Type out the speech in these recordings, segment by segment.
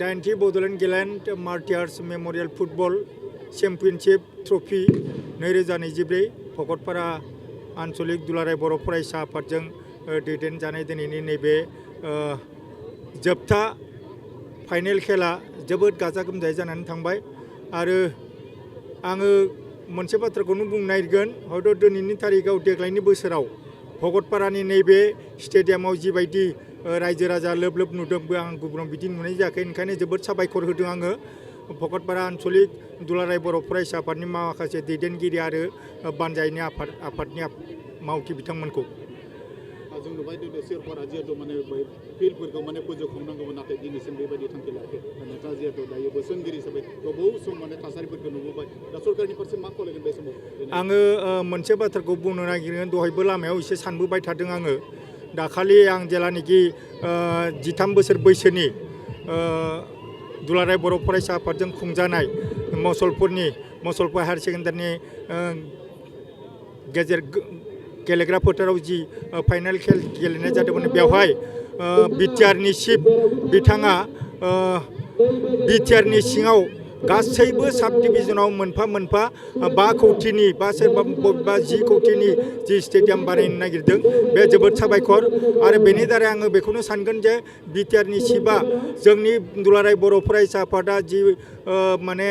दाइनथि बड'लेण्ड गेलेन्ड martyrs memorial football championship trophy 2024 Bhakatpara आन्चलिक दुलाराय बर' फरायसा आफादजों दैदेनजानाय दिनैनि नैबे जोबथा फाइनेल खेला जोबोद गाजा गोमजायै जानानै थांबाय आरो आङो मोनसे बाथ्राखौनो बुंनो नागिरगोन हयथ' दिनैनि तारिखाव देग्लायनि बोसोराव भकतपारानि नैबे स्टेडियामाव जिबायदि रायजो राजा लोब लोब नुदोंबो आं गुबुनाव बिदि नुनाय जायाखै ओंखायनो जोबोद साबायखर होदों आङो भकतपारा आन्चलिक दुलाराय बर' फरायसा आफादनि माखासे दैदेनगिरि आरो बानजायनि आफादनि मावथि बिथांमोनखौ जों नुबाय सोरखारा जिहेतु माने फिल्डफोरखौ माने फोजोबखांनांगौमोन नाथाय दिनैसिम बेबायदि थांखि लायाखै नोंथाङा जिहेतु दायो बोसोनगिरि हिसाबै गोबाव सम माने थासारिफोरखौ नुबोबाय दा सरकारनि फारसे मा खावलायगोन बे समाव आङो मोनसे बाथ्राखौ बुंनो नागिरगोन दहायबो लामायाव एसे सानबोबाय थादों आङो दाखालि आं जेलानिखि 13 बोसोर बैसोनि दुलाराय बर' फरायसा आफादजों खुंजानाय मसलपुर हायार सेकेन्डारिनि गेजेर गेलेग्रा फोथाराव जि फाइनाल गेलेनाय जादोंमोन बेवहाय बिटिआरनि चिफ बिथाङा बिटिआरनि सिङाव गासैबो साब डिभिजनाव मोनफा मोनफा 5 कौटिनि बा सोरबा बबेबा 10 कौटिनि जि स्टेडियाम बानायनो नागिरदों बे जोबोद साबायखर आरो बेनि दारै आङो बेखौनो सानगोन जे बिटिआरनि चिफआ जोंनि दुलाराय बर' फरायसा आफादा जि माने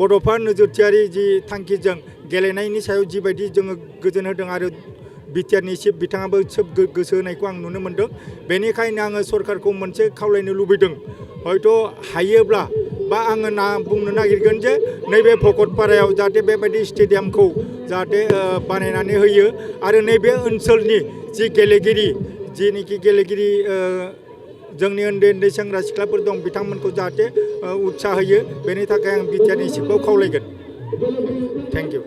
बड'फा नोजोरथियारि जि थांखिजों गेलेनायनि सायाव जिबायदि जोङो गोजोन होदों आरो बिटिआरनि चिफ बिथाङाबो सोब गोसो होनायखौ आं नुनो मोनदों बेनिखायनो आङो सरकारखौ मोनसे खावलायनो लुबैदों हयथ' हायोब्ला बा आङो बुंनो नागिरगोन जे नैबे भकतपारायाव जाहाथे बेबायदि स्टेडियामखौ जाहाथे बानायनानै होयो आरो नैबे ओनसोलनि जि गेलेगिरि जिनोखि गेलेगिरि जोंनि उन्दै सेंग्रा सिख्लाफोर दं बिथांमोनखौ जाहाथे उत्साह होयो बेनि थाखाय आं बिटिआरनि चिफखौ खावलायगोन थेंक इउ